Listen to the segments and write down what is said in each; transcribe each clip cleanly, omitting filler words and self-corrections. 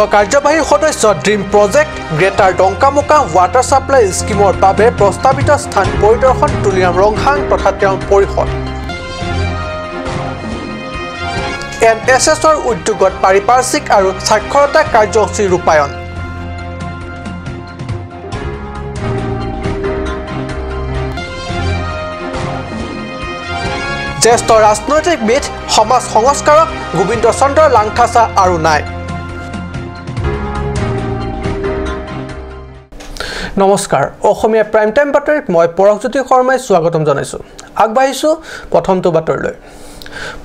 মুখ্য কাৰ্যবাহী সদস্য dream project greater Dongkamukam water supply স্কীমৰ বাবে প্ৰস্তাৱিত স্থান পৰিদৰ্শন তুলিৰাম ৰংহাং তথা তেওঁৰ পৰিষদ। এন এছ এছৰ উদ্যোগত পাৰিপাৰ্শ্বিক আৰু সাক্ষৰতা কাৰ্যসূচী ৰূপায়ণ। জ্যেষ্ঠ ৰাজনৈতিকবিদ সমাজ সংস্কাৰক গোবিন্দ চন্দ্ৰ লাংথাচা আৰু নাই। নমস্কাৰ, অসমীয়া প্ৰাইম টাইম বাতৰিত মই পৰশজ্যোতি শৰ্মাই স্বাগতম জনাইছোঁ। আগবাঢ়িছোঁ প্ৰথমটো বাতৰিলৈ।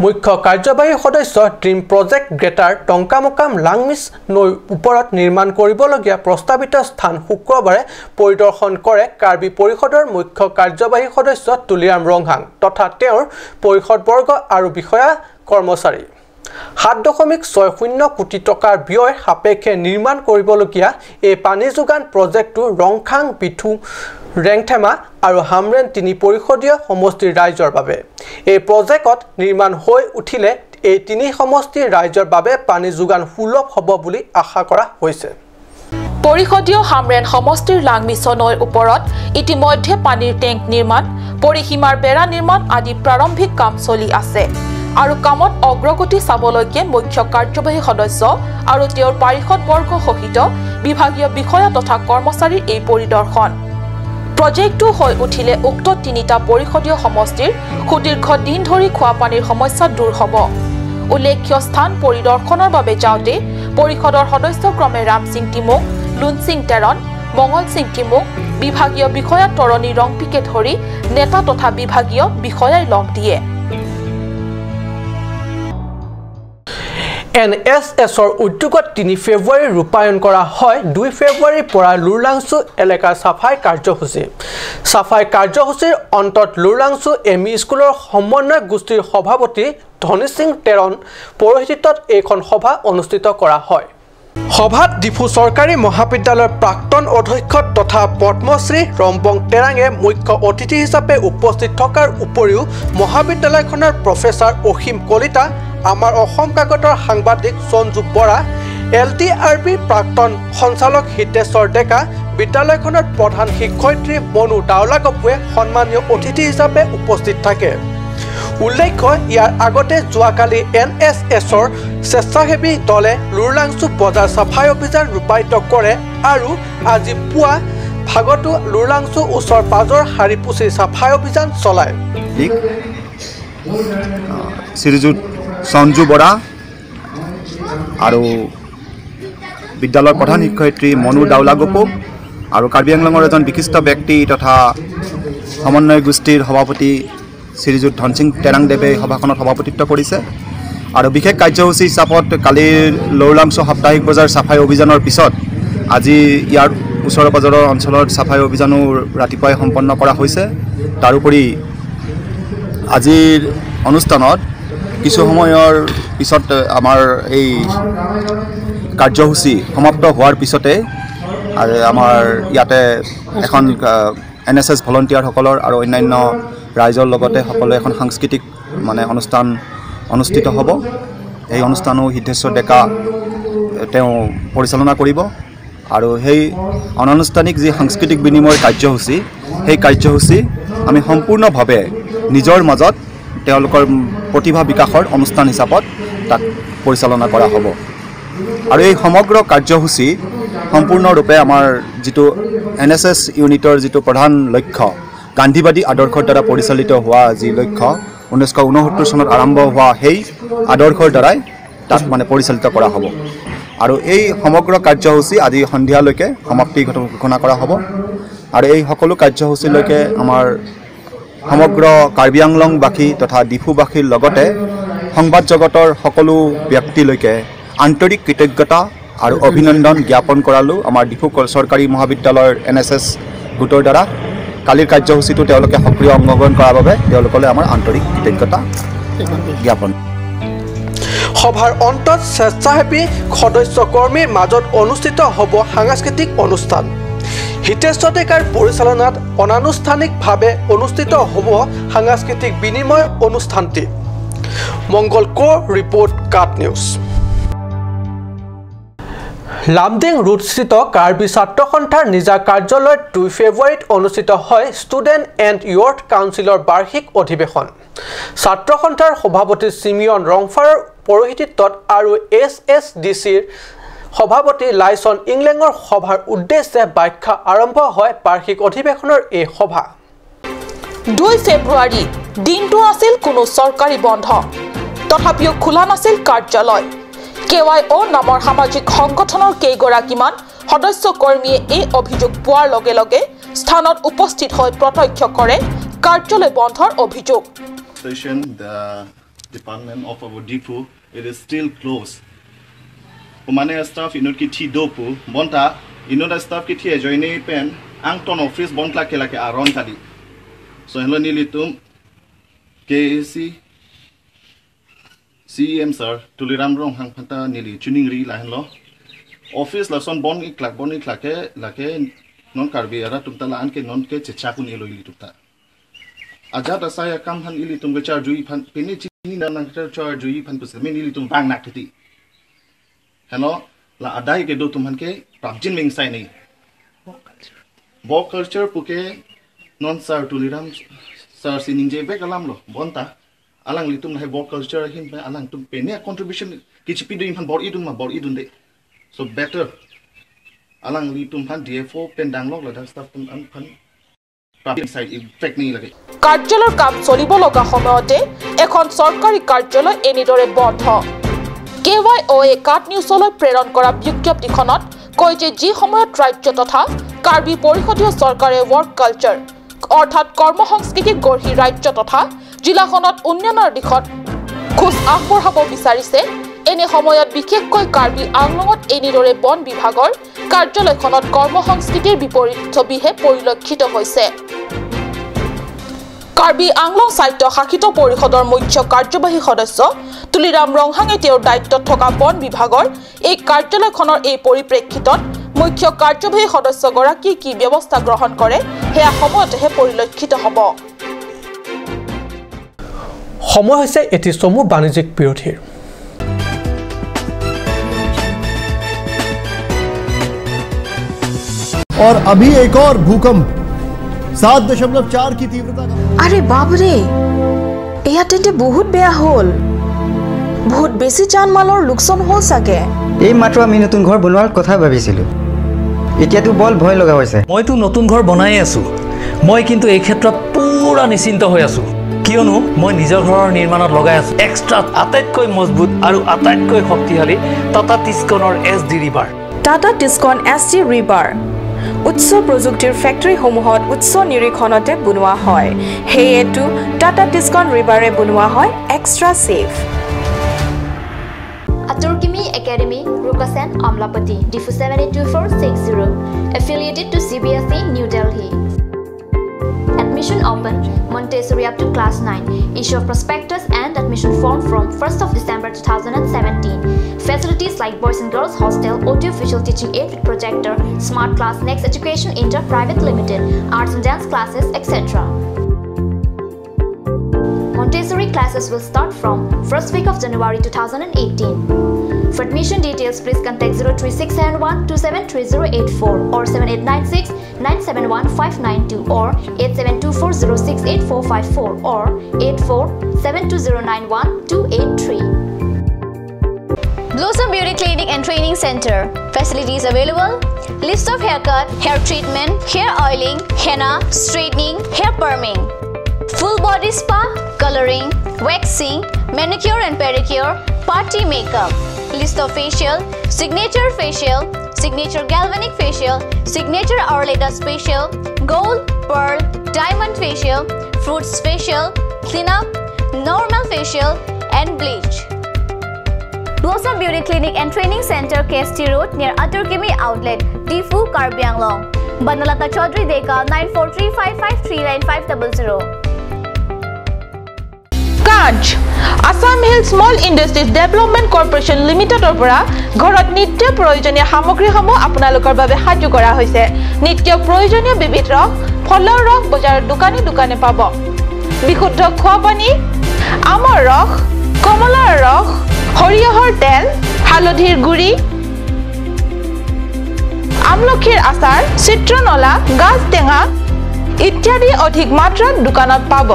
মুখ্য কাৰ্যবাহী সদস্য ড্ৰিম প্ৰজেক্ট গ্ৰেটাৰ টংকামুকাম লাংমিছ নৈৰ ওপৰত নিৰ্মাণ কৰিবলগীয়া প্ৰস্তাৱিত স্থান শুক্ৰবাৰে পৰিদৰ্শন কৰে কাৰ্বি পৰিষদৰ মুখ্য কাৰ্যবাহী সদস্য তুলিৰাম ৰংহাং তথা তেওঁৰ পৰিষদবৰ্গ আৰু বিষয়া কৰ্মচাৰী। 7.60 কোটি টকাৰ ব্যয় সাপেক্ষে নিৰ্মাণ কৰিবলগীয়া এই পানী যোগান প্ৰজেক্টটো ৰংখাং, বিথু, ৰেংথেমা আৰু হামৰেন তিনি পৰিষদীয় সমষ্টিৰ ৰাইজৰ বাবে। এই প্ৰজেক্টত নিৰ্মাণ হৈ উঠিলে এই তিনি সমষ্টিৰ ৰাইজৰ বাবে পানী যোগান সুলভ হ'ব বুলি আশা কৰা হৈছে। পৰিষদীয় হামৰেন সমষ্টিৰ লাংমিছ নৈৰ ওপৰত ইতিমধ্যে পানীৰ টেংক নিৰ্মাণ, পৰিসীমাৰ বেৰা নিৰ্মাণ আদি প্ৰাৰম্ভিক কাম চলি আছে আৰু কামত অগ্ৰগতি চাবলৈকে মুখ্য কাৰ্যবাহী সদস্য আৰু তেওঁৰ পাৰিষদবৰ্গ সহিত বিভাগীয় বিষয়া তথা কৰ্মচাৰীৰ এই পৰিদৰ্শন। প্ৰজেক্টটো হৈ উঠিলে উক্ত তিনিটা পৰিষদীয় সমষ্টিৰ সুদীৰ্ঘ দিন ধৰি খোৱা পানীৰ সমস্যা দূৰ হ'ব। উল্লেখ্য, স্থান পৰিদৰ্শনৰ বাবে যাওঁতে পৰিষদৰ সদস্য ক্ৰমে ৰামসিং টিমুং, লুনসিং টেৰণ, মঙল সিং টিমুং, বিভাগীয় বিষয়া তৰণী ৰংপিকে ধৰি নেতা তথা বিভাগীয় বিষয়াই লগ দিয়ে। এন এছ এছৰ উদ্যোগত 3 ফেব্ৰুৱাৰী ৰূপায়ণ কৰা হয় 2 ফেব্ৰুৱাৰীৰ পৰা লুৰলাংচু এলেকাৰ চাফাই কাৰ্যসূচী। চাফাই কাৰ্যসূচীৰ অন্তত লুৰলাংচু এম ই স্কুলৰ সমন্বয় গোষ্ঠীৰ সভাপতি ধনী সিং টেৰণ পৌৰোহিত্যত এইখন সভা অনুষ্ঠিত কৰা হয়। সভাত ডিফু চৰকাৰী মহাবিদ্যালয়ৰ প্ৰাক্তন অধ্যক্ষ তথা পদ্মশ্ৰী ৰম্বং টেৰাঙে মুখ্য অতিথি হিচাপে উপস্থিত থকাৰ উপৰিও মহাবিদ্যালয়খনৰ প্ৰফেচাৰ অসীম কলিতা, আমাৰ অসম কাকতৰ সাংবাদিক Sanju Bora, L T R বিৰ প্ৰাক্তন সঞ্চালক হিতেশ্বৰ ডেকা, বিদ্যালয়খনৰ প্ৰধান শিক্ষয়িত্ৰী মনু দাওলাগপুৱে সন্মানীয় অতিথি হিচাপে উপস্থিত থাকে। উল্লেখ্য, ইয়াৰ আগতে যোৱাকালি এন এছ এছৰ স্বেচ্ছাসেৱী দলে লুৰলাংচু বজাৰ চাফাই অভিযান ৰূপায়িত কৰে আৰু আজি পুৱা ভাগতো লুৰলাংচু ওচৰ পাজৰ সাৰি পুচি চাফাই অভিযান চলায়। শ্ৰীযুত সঞ্জু বৰা আৰু বিদ্যালয়ৰ প্ৰধান শিক্ষয়িত্ৰী মনু দাওলাগপু আৰু কাৰ্বি আংলঙৰ এজন বিশিষ্ট ব্যক্তি তথা সমন্বয় গোষ্ঠীৰ সভাপতি শ্ৰীযুত ধনসিং টেৰাংদেৱে সভাখনত সভাপতিত্ব কৰিছে। আৰু বিশেষ কাৰ্যসূচী হিচাপত কালিৰ লৌলাংচু সাপ্তাহিক বজাৰ চাফাই অভিযানৰ পিছত আজি ইয়াৰ ওচৰ পাজৰৰ অঞ্চলত চাফাই অভিযানো ৰাতিপুৱাই সম্পন্ন কৰা হৈছে। তাৰোপৰি আজিৰ অনুষ্ঠানত কিছু সময়ৰ পিছত আমাৰ এই কাৰ্যসূচী সমাপ্ত হোৱাৰ পিছতে আমাৰ ইয়াতে এখন এন এছ এছ ভলণ্টিয়াৰসকলৰ আৰু অন্যান্য ৰাইজৰ লগতে সকলোৱে এখন সাংস্কৃতিক মানে অনুষ্ঠান অনুষ্ঠিত হ'ব। এই অনুষ্ঠানো সিদ্ধেশ্বৰ ডেকা তেওঁ পৰিচালনা কৰিব। আৰু সেই অনানুষ্ঠানিক যি সাংস্কৃতিক বিনিময়ৰ কাৰ্যসূচী, সেই কাৰ্যসূচী আমি সম্পূৰ্ণভাৱে নিজৰ মাজত তেওঁলোকৰ প্ৰতিভা বিকাশৰ অনুষ্ঠান হিচাপত তাক পৰিচালনা কৰা হ'ব। আৰু এই সমগ্ৰ কাৰ্যসূচী সম্পূৰ্ণৰূপে আমাৰ যিটো এন এছ এছ ইউনিটৰ যিটো প্ৰধান লক্ষ্য, গান্ধীবাদী আদৰ্শৰ দ্বাৰা পৰিচালিত হোৱা যি লক্ষ্য 1969 চনত আৰম্ভ হোৱা সেই আদৰ্শৰ দ্বাৰাই তাত মানে পৰিচালিত কৰা হ'ব। আৰু এই সমগ্ৰ কাৰ্যসূচী আজি সন্ধিয়ালৈকে সমাপ্তি ঘোষণা কৰা হ'ব। আৰু এই সকলো কাৰ্যসূচীলৈকে আমাৰ সমগ্ৰ কাৰ্বি আংলংবাসী তথা ডিফুবাসীৰ লগতে সংবাদ জগতৰ সকলো ব্যক্তিলৈকে আন্তৰিক কৃতজ্ঞতা আৰু অভিনন্দন জ্ঞাপন কৰালোঁ আমাৰ ডিফু চৰকাৰী মহাবিদ্যালয়ৰ এন এছ এছ গোটৰ দ্বাৰা। কালিৰ কাৰ্যসূচীটো তেওঁলোকে সক্ৰিয় অংশগ্ৰহণ কৰাৰ বাবে তেওঁলোকলৈ আমাৰ আন্তৰিক কৃতজ্ঞতা জ্ঞাপন। সভাৰ অন্তত স্বেচ্ছাসেৱী সদস্য কৰ্মীৰ মাজত অনুষ্ঠিত হ'ব সাংস্কৃতিক অনুষ্ঠান। হিতেশ্বৰ ডেকাৰ পৰিচালনাত অনানুষ্ঠানিকভাৱে অনুষ্ঠিত হ'ব সাংস্কৃতিক বিনিময় অনুষ্ঠানটি। মংগল ক' ৰিপৰ্ট, কাট নিউজ। লামডিং ৰোডস্থিত কাৰ্বি ছাত্ৰ সন্থাৰ নিজা কাৰ্যালয়ত 2 ফেব্ৰুৱাৰীত অনুষ্ঠিত হয় ষ্টুডেণ্ট এণ্ড ইয়থ কাউন্সিলৰ বাৰ্ষিক অধিৱেশন। ছাত্ৰ সন্থাৰ সভাপতি চিমিয়ন ৰংফাৰৰ পৌৰোহিত্যত আৰু এছ এছ ডি চিৰ সভাপতি লাইচন ইংলেঙৰ সভাৰ উদ্দেশ্যে ব্যাখ্যা আৰম্ভ হয় বাৰ্ষিক অধিৱেশনৰ এই সভা। 2 ফেব্ৰুৱাৰী দিনটো আছিল কোনো চৰকাৰী বন্ধ, তথাপিও খোলা নাছিল কাৰ্যালয়। কে ৱাই অ' নামৰ সামাজিক সংগঠনৰ কেইগৰাকীমান সদস্য কৰ্মীয়ে এই অভিযোগ পোৱাৰ লগে লগে স্থানত উপস্থিত হৈ প্ৰত্যক্ষ কৰে কাৰ্যালয় বন্ধৰ অভিযোগ। The department of our depot, it is still closed. Umane staff inot ki thi dopu bonta inot staff ki thi joine pen ang ton office bontla ke lake aron tadi. So hello nilitum KAC CEM sir Tuliram Rong hang phanta nili tuning ri la hello office la son bon iklak ke lake non karbi ara tumta la an ke non ke chechakun elo ili tumta ajata saya kam han ili tum ke char jui phan pini chini na nang char jui phan pus men ili tum bang nak ti hello la adai ke do tum han ke prabjin ming sai nei bo culture puke non sir Tuliram sir sining je bek alam lo bonta alang litum hai bo culture hin pa alang tum pene contribution kichipi do imhan bor idun ma bor idun de so better alang litum phan DFO pen danglok la staff tum an phan side effect nei lage. কাৰ্যালয়ৰ কাম চলিব লগা সময়তে এখন চৰকাৰী কাৰ্যালয় এনেদৰে বন্ধ। কে ৱাই অ' এ কাট নিউজলৈ প্ৰেৰণ কৰা বিজ্ঞপ্তিখনত কয় যে যি সময়ত ৰাজ্য তথা কাৰ্বি পৰিষদীয় চৰকাৰে ৱৰ্ক কালচাৰ অৰ্থাৎ কৰ্মসংস্কৃতি গঢ়ি ৰাজ্য তথা জিলাখনত উন্নয়নৰ দিশত খোজ আগবঢ়াব বিচাৰিছে, এনে সময়ত বিশেষকৈ কাৰ্বি আংলঙত এনেদৰে বন বিভাগৰ কাৰ্যালয়খনত কৰ্মসংস্কৃতিৰ বিপৰীত ছবিহে পৰিলক্ষিত হৈছে। কাৰ্বি আংলং স্বায়ত্ত শাসিত পৰিষদৰ মুখ্য কাৰ্যবাহী সদস্য তুলিৰাম ৰংহাঙে তেওঁৰ দায়িত্বত থকা বন বিভাগৰ এই কাৰ্যালয়খনৰ এই পৰিপ্ৰেক্ষিতত মুখ্য কাৰ্যবাহী সদস্যগৰাকীয়ে কি ব্যৱস্থা গ্ৰহণ কৰে সেয়া সময়তেহে পৰিলক্ষিত হ'ব। সময় হৈছে এটি চমু বাণিজ্যিক বিৰতিৰ। और अभी एक और भूकंप 7.4 की तीव्रता का। আৰে বাপৰে, এয়া তেন্তে বহুত বেয়া হ'ল, বহুত বেছি জান মালৰ লোকচান হ'ল চাগে। এই মাত্ৰ আমি নতুন ঘৰ বনোৱাৰ কথা ভাবিছিলোঁ, এতিয়াতো বৰ ভয় লগা হৈছে। মইতো নতুন ঘৰ বনাই আছোঁ, মই কিন্তু এই ক্ষেত্ৰত পুৰা নিশ্চিন্ত হৈ আছোঁ, কিয়নো মই নিজৰ ঘৰৰ নিৰ্মাণত লগাই আছোঁ এক্সট্ৰা আটাইতকৈ মজবুত আৰু আটাইতকৈ শক্তিশালী Tata টিস্কনৰ S D rebar. Tata Tiscon S D rebar উচ্চ প্ৰযুক্তিৰ ফেক্টৰীসমূহত উচ্চ নিৰীক্ষণতে বনোৱা হয়, সেয়েতো টাটা টিস্কন ৰিবাৰে বনোৱা হয় extra safe. Aturkimi Academy, Rukasen, Amlapati, Difu 782460, affiliated to CBSE, New Delhi. Admission open, Montessori up to class 9. Issue of prospectus and admission form from 1st of December 2017. Facilities like boys and girls hostel, audio-visual teaching aid with projector, smart class, Next Education Inter Private Limited, arts and dance classes, etc. Montessori classes will start from 1st week of January 2018. For admission details, please contact 03671 273084 or 7896 971592 or 8724068454 or 8472091283. Blossom Beauty Clinic and Training Center. Facilities available: list of haircut, hair treatment, hair oiling, henna, straightening, hair perming, full body spa, coloring, waxing, manicure and pedicure, party makeup. List of facial: signature facial, signature galvanic facial, signature Arleta facial, gold, pearl, diamond facial, fruits facial, cleanup, normal facial and bleach. Blossom Beauty Clinic and Training Center, KST Road, near Aturkimi Outlet, Difu, Karbi Anglong. Banalata Chaudhary Deka, 9435539500. কাজ Assam Hill Small Industries Development Corporation লিমিটেডৰ পৰা ঘৰত নিত্য প্ৰয়োজনীয় সামগ্ৰীসমূহ আপোনালোকৰ বাবে সাজু কৰা হৈছে। নিত্য প্ৰয়োজনীয় বিবিধ ৰস, ফলৰ ৰস বজাৰৰ দোকানে দোকানে পাব। বিশুদ্ধ খোৱা পানী, আমৰ ৰস, কমলাৰ ৰস, সৰিয়হৰ তেল, হালধিৰ গুড়ি, আমলখিৰ আচাৰ, চিত্ৰনলা, গাজ টেঙা ইত্যাদি অধিক মাত্ৰাত দোকানত পাব।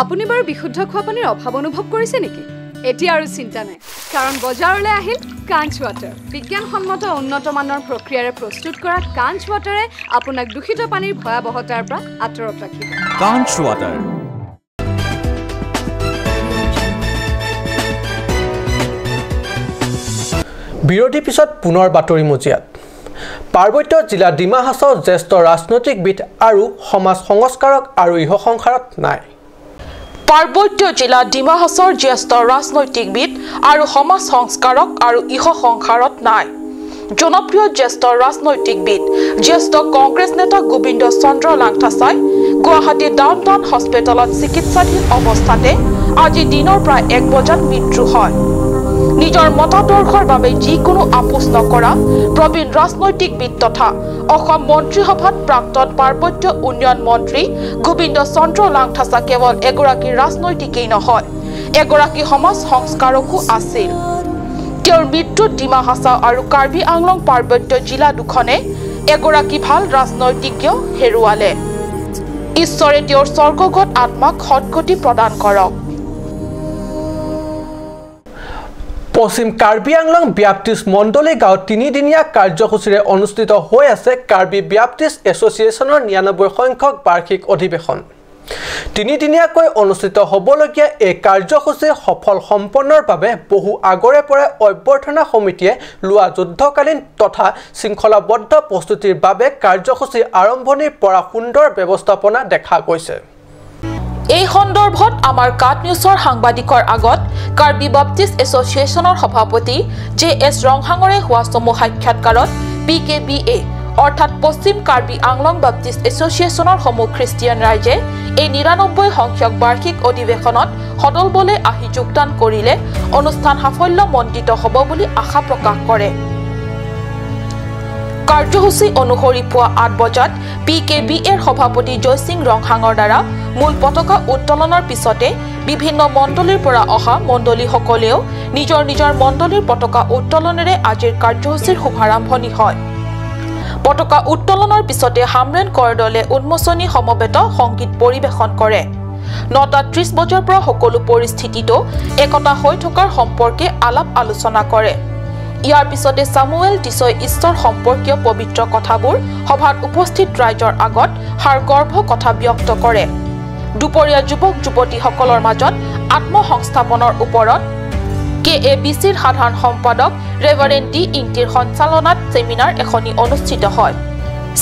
আপুনি বাৰু বিশুদ্ধ খোৱা পানীৰ অভাৱ অনুভৱ কৰিছে নেকি? এতিয়া আৰু চিন্তা নাই, কাৰণ বজাৰলৈ আহিল কাঞ্চ ৱাটাৰ। বিজ্ঞানসন্মত উন্নত মানৰ প্ৰক্ৰিয়াৰে প্ৰস্তুত কৰা কাঞ্চ ৱাটাৰে আপোনাক দূষিত পানীৰ ভয়াৱহতাৰ পৰা আঁতৰত ৰাখিব। কাঞ্চ ৱাটাৰ। বিৰতিৰ পিছত পুনৰ বাতৰি মজিয়াত। পাৰ্বত্য জিলা ডিমা হাছাওৰ জ্যেষ্ঠ ৰাজনৈতিকবিদ আৰু সমাজ সংস্কাৰক আৰু ইহ সংসাৰত নাই। পাৰ্বত্য জিলা ডিমা হাছাওৰ জ্যেষ্ঠ ৰাজনৈতিকবিদ আৰু সমাজ সংস্কাৰক আৰু ইহ সংসাৰত নাই। জনপ্ৰিয় জ্যেষ্ঠ ৰাজনৈতিকবিদ, জ্যেষ্ঠ কংগ্ৰেছ নেতা গোবিন্দ চন্দ্ৰ লাংথাচাই গুৱাহাটী ডাউন টাউন হস্পিটেলত চিকিৎসাধীন অৱস্থাতে আজি দিনৰ প্ৰায় 1 বজাত মৃত্যু হয়। নিজৰ মতাদৰ্শৰ বাবে যিকোনো আপোচ নকৰা প্ৰবীণ ৰাজনৈতিকবিদ তথা অসম মন্ত্ৰীসভাত প্ৰাক্তন পাৰ্বত্য উন্নয়ন মন্ত্ৰী গোবিন্দ চন্দ্ৰ লাংথাচা কেৱল এগৰাকী ৰাজনৈতিকেই নহয়, এগৰাকী সমাজ সংস্কাৰকো আছিল। তেওঁৰ মৃত্যুত ডিমা হাছাও আৰু কাৰ্বি আংলং পাৰ্বত্য জিলা দুখনে এগৰাকী ভাল ৰাজনৈতিজ্ঞ হেৰুৱালে। ঈশ্বৰে তেওঁৰ স্বৰ্গগত আত্মাক সদ্গতি প্ৰদান কৰক। পশ্চিম কাৰ্বি আংলং ব্যাপ্টিষ্ট মণ্ডলী গাঁৱত তিনিদিনীয়া কাৰ্যসূচীৰে অনুষ্ঠিত হৈ আছে কাৰ্বি ব্যাপ্টিষ্ট এছ'চিয়েশ্যনৰ 99 সংখ্যক বাৰ্ষিক অধিৱেশন। তিনিদিনীয়াকৈ অনুষ্ঠিত হ'বলগীয়া এই কাৰ্যসূচীৰ সফল সম্পন্নৰ বাবে বহু আগৰে পৰাই অভ্যৰ্থনা সমিতিয়ে লোৱা যুদ্ধকালীন তথা শৃংখলাবদ্ধ প্ৰস্তুতিৰ বাবে কাৰ্যসূচীৰ আৰম্ভণিৰ পৰা সুন্দৰ ব্যৱস্থাপনা দেখা গৈছে। এই সন্দৰ্ভত আমাৰ কাট নিউজৰ সাংবাদিকৰ আগত কাৰ্বি বাপ্টিষ্ট এছ'চিয়েশ্যনৰ সভাপতি জে এছ ৰংহাঙৰে হোৱা চমু সাক্ষাৎকাৰত পি কে বি এ অৰ্থাৎ পশ্চিম কাৰ্বি আংলং বাপ্টিষ্ট এছ'চিয়েশ্যনৰ সমূহ খ্ৰীষ্টিয়ান ৰাইজে এই 99 সংখ্যক বাৰ্ষিক অধিৱেশনত সদলবলে আহি যোগদান কৰিলে অনুষ্ঠান সাফল্যমণ্ডিত হ'ব বুলি আশা প্ৰকাশ কৰে। কাৰ্যসূচী অনুসৰি পুৱা 8 বজাত পি কে বি এৰ সভাপতি জয়সিং ৰংহাঙৰ দ্বাৰা মূল পতাকা উত্তোলনৰ পিছতে বিভিন্ন মণ্ডলীৰ পৰা অহা মণ্ডলীসকলেও নিজৰ নিজৰ মণ্ডলীৰ পতাকা উত্তোলনেৰে আজিৰ কাৰ্যসূচীৰ শুভাৰম্ভণি হয়। পতাকা উত্তোলনৰ পিছতে হামৰেন কৰ দলে উন্মোচনী সমবেত সংগীত পৰিৱেশন কৰে। 9:30 বজাৰ পৰা সকলো পৰিস্থিতিতো একতা হৈ থকাৰ সম্পৰ্কে আলাপ আলোচনা কৰে। ইয়াৰ পিছতে চামুৱেল টিছই ঈশ্বৰ সম্পৰ্কীয় পবিত্ৰ কথাবোৰ সভাত উপস্থিত ৰাইজৰ আগত সাৰগৰ্ভ কথা ব্যক্ত কৰে। দুপৰীয়া যুৱক যুৱতীসকলৰ মাজত আত্মসংস্থাপনৰ ওপৰত কে এ বি চিৰ সাধাৰণ সম্পাদক ৰেভাৰেণ্ড ডি ইংটিৰ সঞ্চালনাত চেমিনাৰ এখনি অনুষ্ঠিত হয়।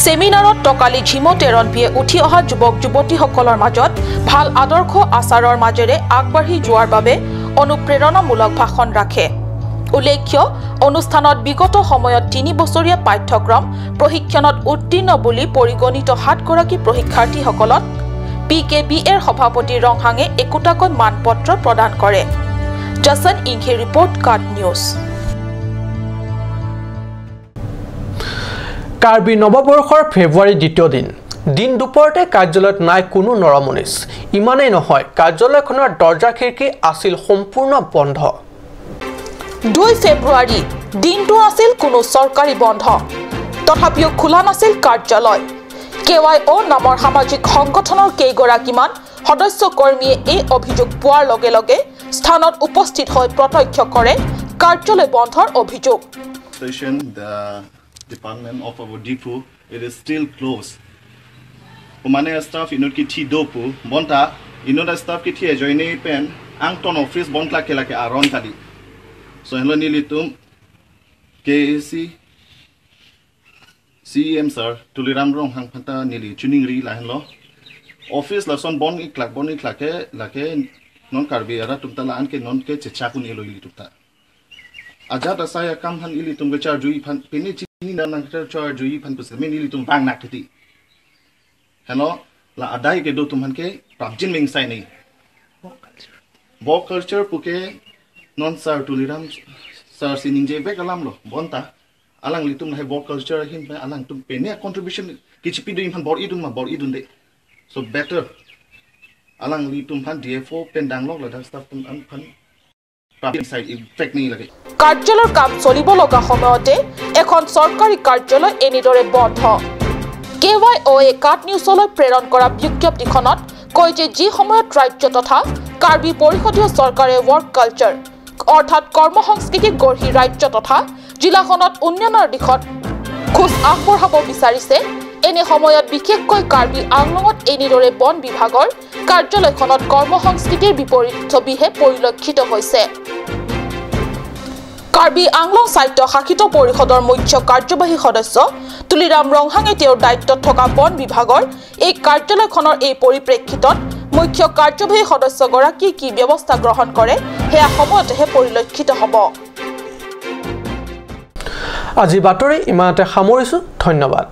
চেমিনাৰত টকালি ঝিমো টেৰণপিয়ে উঠি অহা যুৱক যুৱতীসকলৰ মাজত ভাল আদৰ্শ আচাৰৰ মাজেৰে আগবাঢ়ি যোৱাৰ বাবে অনুপ্ৰেৰণামূলক ভাষণ ৰাখে। উল্লেখ্য, অনুষ্ঠানত বিগত সময়ত 3 বছৰীয়া পাঠ্যক্ৰম প্ৰশিক্ষণত উত্তীৰ্ণ বুলি পৰিগণিত 7গৰাকী প্ৰশিক্ষাৰ্থীসকলক পি কে বি এৰ সভাপতি ৰংহাঙে একোটাকৈ মানপত্ৰ প্ৰদান কৰে। Jason Inghi report, Kat news. Karbi নৱবৰ্ষৰ ফেব্ৰুৱাৰী দ্বিতীয় দিন দিন দুপৰতে কাৰ্যালয়ত নাই কোনো নৰমনিচ। ইমানেই নহয়, কাৰ্যালয়খনৰ দৰ্জা খিৰিকী আছিল সম্পূৰ্ণ বন্ধ। 2 ফেব্ৰুৱাৰী দিনটো আছিল কোনো চৰকাৰী বন্ধ, তথাপিও খোলা নাছিল কাৰ্যালয়। কে ৱাই অ' নামৰ সামাজিক সংগঠনৰ কেইগৰাকীমান সদস্য কৰ্মীয়ে এই অভিযোগ পোৱাৰ লগে লগে স্থানত উপস্থিত হৈ প্ৰত্যক্ষ কৰে কাৰ্যালয় বন্ধৰ অভিযোগ। Department of our Diphu, it is still closed. Umane staff inut ki thi dopu bonta inut staff ki thi joine pen ang ton office bontla ke lake aron kali. So hello nilitum KAC CEM sir Tuliram Rong hang phanta nili tuning ri la hello office la son bon iklak ke lake non karbi ara tumta la an ke non ke chechakun elo ili tumta. Ajata saya kam han ili tum ke char jui phan pini ni nang char jui phan pus men ili tum bang nak thiti. Hello la adai ke do tum han ke prabjin ming sai nei. Bo culture puke non sir Tuliram sir sining je bek alam lo bonta alang litum hai bo culture hin pe alang tum pene contribution kichipi do phan bor idun ma bor idun de. So better alang litum phan DFO pen dang lok la da staff tum an phan কাৰ্যালয়ৰ কাম চলিব লগা সময়তে এখন চৰকাৰী কাৰ্যালয় এনেদৰে বন্ধ। কে ৱাই অ' এ কাট নিউজলৈ প্ৰেৰণ কৰা বিজ্ঞপ্তিখনত কয় যে যি সময়ত ৰাজ্য তথা কাৰ্বি পৰিষদীয় চৰকাৰে ৱৰ্ক কালচাৰ অৰ্থাৎ কৰ্মসংস্কৃতি গঢ়ি ৰাজ্য তথা জিলাখনত উন্নয়নৰ দিশত খোজ আগবঢ়াব বিচাৰিছে, এনে সময়ত বিশেষকৈ কাৰ্বি আংলঙত এনেদৰে বন বিভাগৰ কাৰ্যালয়খনত কৰ্মসংস্কৃতিৰ বিপৰীত ছবিহে পৰিলক্ষিত হৈছে। কাৰ্বি আংলং স্বায়ত্ত শাসিত পৰিষদৰ মুখ্য কাৰ্যবাহী সদস্য তুলিৰাম ৰংহাঙে তেওঁৰ দায়িত্বত থকা বন বিভাগৰ এই কাৰ্যালয়খনৰ এই পৰিপ্ৰেক্ষিতত মুখ্য কাৰ্যবাহী সদস্যগৰাকীয়ে কি ব্যৱস্থা গ্ৰহণ কৰে সেয়া সময়তেহে পৰিলক্ষিত হ'ব। আজি বাতৰি ইমানতে সামৰিছোঁ, ধন্যবাদ।